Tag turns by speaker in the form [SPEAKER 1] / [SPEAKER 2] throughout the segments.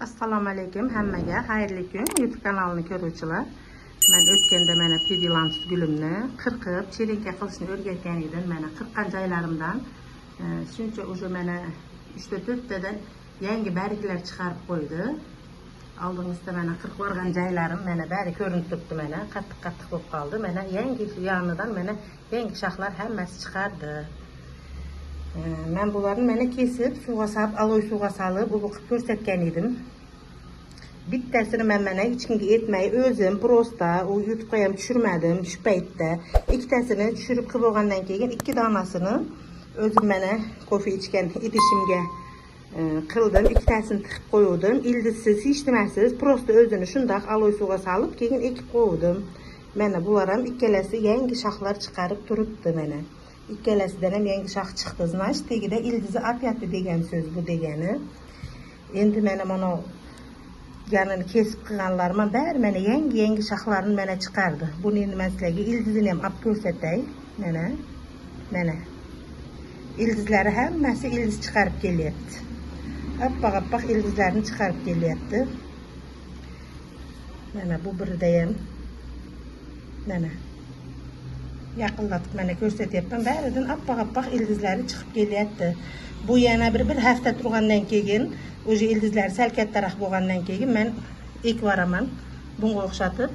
[SPEAKER 1] Assalomu alaykum hammaga, xayrli kun YouTube kanalini ko'ruvchilar. Men o'tganda mana Pedilantus gulimni qirqib, cherenka qilishni o'rgatgan edim. Mana qirqqan joylarimdan shuncha уже mana 3-4 tadan yangi barglar chiqarib qo'ydi. Oldingizda mana qirqib yuborgan joylarim mana bari ko'rinib turibdi, mana qattiq-qattiq bo'lib qoldi. Mana yangi yonidan mana yangi shoxlar hammasi chiqardi. Men bularni mana kesib, suvga solib, aloy suvga solib, bu qilib ko'rsatgan edim. Bittasini men mana hech kimga aytmay o'zim prosta u YouTube'ga ham tushirmadim shu paytda. Ikkitasini tushirib qilib olgandan keyin ikki donasini o'zim mana kofe ichgan idishimga qildim. Ikkitasini tiqib qo'ydim. Ildizsiz, hech nimasiz, prosta o'zini shundoq aloy suvga solib, keyin ekib qo'ydim. Mana bular ham ikkalasi yangi shoxlar chiqarib turibdi mana. Ikkalasidan ham yangi shox chiqdi. Значит, tagida ildizi otyapti degan so'z bu degani. Endi mana mana yanini kesib qilganlarim ham bari mana yangi-yangi shoxlarni mana chiqardi. Buni endi men sizlarga ildizini ham olib ko'rsatay. Mana mana ildizlari hammasi ildiz chiqarib kelyapti. Oppoq-oppoq ildizlarni chiqarib kelyapti. Mana bu birida ham mana yaqinlatib mana ko'rsatyapman. Baridan oppoq-oppoq ildizlari chiqib kelyapti. Bu yana bir hafta turgandan keyin, o'sha ildizlari sal kattaroq bo'lgandan keyin men ekib yuboraman. Bunga o'xshatib,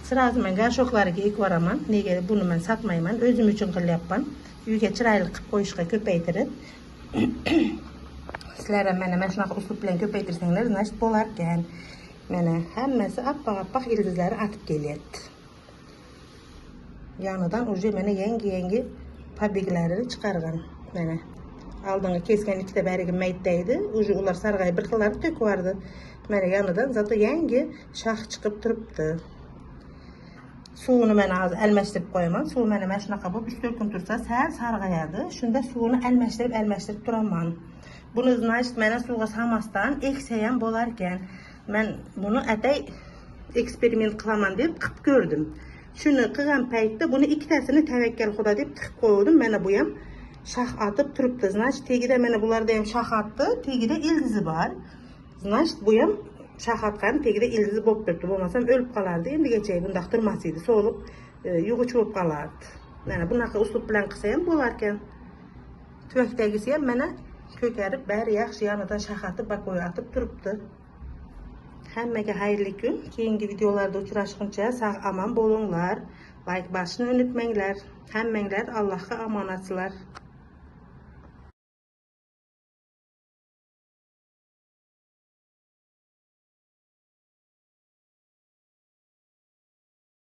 [SPEAKER 1] sразу men горшоклariga ekib yuboraman. Nega buni men sotmayman, o'zim uchun qilyapman. Uyga chiroyli qilib qo'yishga ko'paytirib. Sizlar ham mana shunaqa uslub bilan ko'paytirsanglar, значит bo'lar ekan. Mana hammasi oppoq-oppoq ildizlari atib kelyapti. Yonidan уже mana yangi-yangi побег larini chiqargan. Mana oldingi kesgan ikkita barigi mayda edi. Уже ular sarg'ayib bir xillari to'kib yubordi. Mana yonidan зато yangi shox chiqib turibdi. Suvini mana hozir almashtirib qo'yaman. Suv mana shunaqa bo'lib 3-4 kun tursa sal sarg'ayadi. Shunda suvini almashtirib turaman. Buni значит mana suvga solmasdan eksa ham bo'lar ekan. Men buni atay eksperiment qilaman deb qilib ko'rdim. Shuni qilgan paytda buni ikkitasini tavakkal xudo deb tiqib qo'ydim. Mana bu ham shox otib turibdi. Значит, tagida mana bularda ham shox otdi, tagida ildizi bor. Значит, bu ham shox otgan, tagida ildizi bo'lib turibdi. Bo'lmasam o'lib qolardi. Endigacha bundaq turmas edi, so'lib, yug'ich bo'lib qolardi. Mana bunaqa uslub bilan qilsa ham bo'lar ekan. Tuvakdagisi ham mana ko'karib, bari yaxshi yonidan shox otib, bakoy otib turibdi. Hammaga xayrli kun. Keyingi videolarda uchrashguncha sog' omon bo'linglar. Like bosishni unutmanglar. Hammanglar Allohga omonatsizlar.